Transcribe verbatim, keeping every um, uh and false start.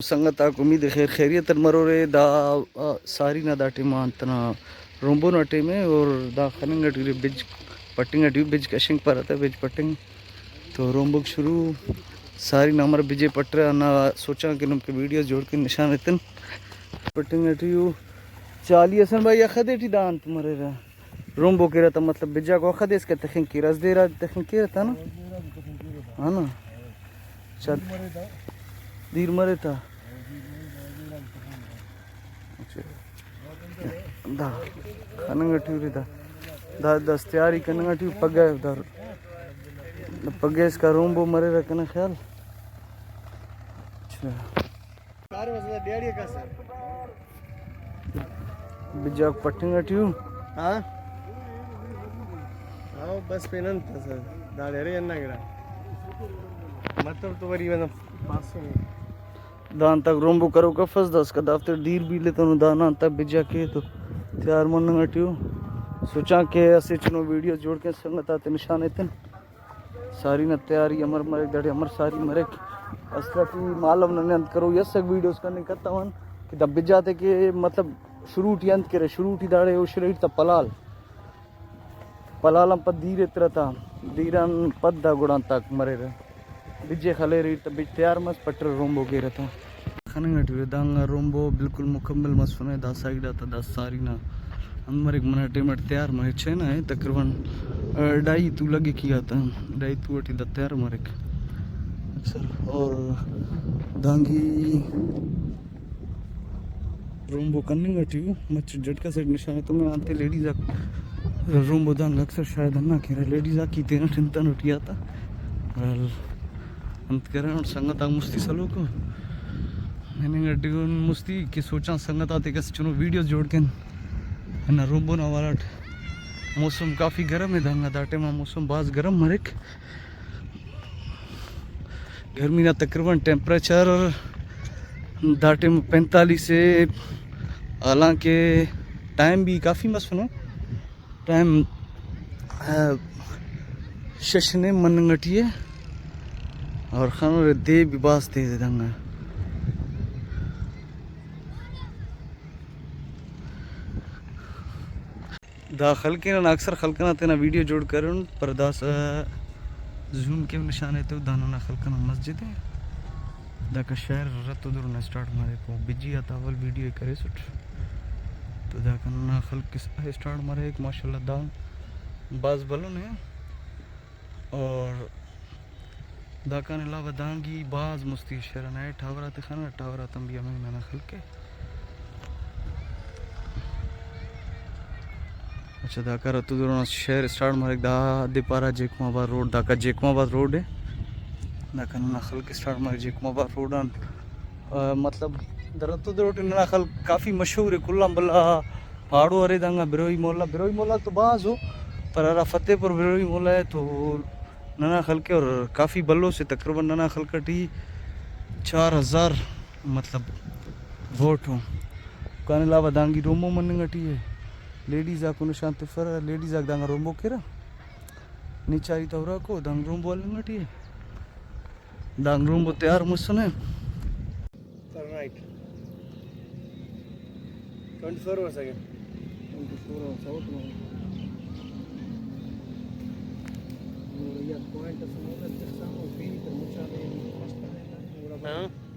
سنگت آک، امید خیر خیریت اٹ مرورے۔ دا، آ، ساری نا دا ٹائم آ انت نا رومبو نا ٹائم ءِ، اور دا خننگ ٹی ارے، بج پٹنگ ٹی، بج کشنگ پارہ تہ، بج پٹنگ تو رومبوک شروع۔ ساری نا امر بجے پٹرہ، ہندا سوچاں کہ نم کہ ویڈیوز جوڑ کن نشان ایتن۔ پٹنگ ٹی او چالی حسن بھائی اخہ دے ٹی دا انت مریرہ۔ رومبو کیرہ تا مطلب بجاک وخت اس کہ تخنگ کیرہ، اس دیرا تخنگ کیرہ تا نا؟ ہاں نا؟ اچھا۔ دیر مرے تا؟ اچھا۔ دا خننگ ٹی ارے دا۔ دا دس تیاری کننگ ٹی پگہ دا۔ پگہ اسکا رومبو مریرہ کنا خیال۔ اچھا۔ بجاک پٹنگ ٹی ءُ۔ ہاں۔ ہاں، بس پین انت ئسے داڑے ارے ہندا گڑا۔ مطلب تو وری ولدا پاسن۔ دان تک رومبو کروک افس، داسکا دافتے دیر بیلتون، دانا انت بجاک ءِ تو تیار مننگ ٹی ءُ۔ سوچاں کہ اسہ چنو ویڈیو جوڑ کن، سنگت آتے نشان ایتن۔ ساری نا تیاری امر مریک، داڑے امر ساری مریک۔ اصل ٹی معلوم ننے انت کرو، یس اک ویڈیوز کننگ کتون کہ دا بجاتے کہ مطلب شروع ٹی انت کرے، شروع ٹی داڑے او شرہ ایٹ تا پلال، پلال آن پد دیر ایترہ تا، دیر آن پد دا گڑا انتاک مریرہ، بجے خلیرہ ایٹ تا، بج تیار مس، پٹرہ رومبو کیرہ تا۔ خننگ ٹی ارے۔ دانگا رومبو بالکل مکمل مسنے، دا سائیڈ آتا دا ساری نا انت مریک، منہ ٹائم اٹ تیار مریک، چائنا ءِ تقریباً، آ، ڈھائی تو لگک ای آتا، ڈھائی تو ٹی دا تیار مریک اکثر۔ اور دانگی رومبو کننگ ٹی ءُ، مچ جھٹکا سیٹ نشان ایتو۔ میں آنتے لیڈیز آک رومبو دانگ اکثر شاید ہندا کیرہ، لیڈیز آک ہی تینٹ انتنو ٹی آتا۔ ول انت کرینٹ، سنگت آک مستی سلوک ءُ۔ ہننگ ٹی ارے مستی کہ سوچاں سنگت آتے کس چنو ویڈیوز جوڑ کن۔ ہندا رومبو نا حوالہ اٹ موسم کافی گرم ءِ، دانگا دا ٹائم آ موسم بھاز گرم مریک۔ گرمی نا تقریباً ٹیمپریچر دا ٹائم پینتالیس ءِ، حالانکہ ٹائم بھی کافی مسنے۔ ٹائم، آ، شش نیم مننگ ٹی ءِ اور خنرہ دے بھی بھاز تیز ءِ دنگا۔ دا خلق ءِ، ننا اکثر خلق ئنا تینا ویڈیو جوڑ کرون، پر داسہ زوم کیو نشان ایتو، دا ننا خلق ئنا مسجد ءِ۔ داکا شہر رت و درنا اسٹارٹ مریک، او بجی آتا اول ویڈیو ءِ کریسٹ۔ تو داکا ننا خلق اس-، اسٹارٹ مریک، ماشاءاللہ دا بھاز بھلن ءِ۔ اور داکان علاوہ دانگی بھاز مستی شہر ئنا ٹاور آتے خنرہ، ٹاور آتان بھی ہمے ننا خلق ءِ۔ اچھا، داکا رتو درنا شہر اسٹارٹ مریک، دا دے پارہ جیکما آباد روڈ، داکا جیکما آباد روڈ ءِ۔ داکا ننا خلق اسٹارٹ مریک جیکما آباد روڈ آن۔ آ، مطلب، دا رتو دروٹ ننا خلق کافی مشہور ءِ، کل آن بھلا پاڑو ارے دانگا بروہی موہلہ، بروہی موہلہ تو بھاز ءُ، پر ہرا فتح پور بروہی موہلہ ءِ تو ننا خلق ءِ اور کافی بھلو سے، تقریباً ننا خلق ٹی چار ہزار مطلب ووٹ ءُ۔ اوکان علاوہ دانگی رومبو مننگ ٹی ءِ، لیڈیز آکو نشان تفرہ، لیڈیز آک دانگا رومبو کیرہ، نی چاری تا ہراکو دانگ رومبو ہلنگ ٹی ءِ۔ دانگ رومبو تیار مسنے۔ Turn right. Twenty four hours again. Twenty four hours out now. ہاں۔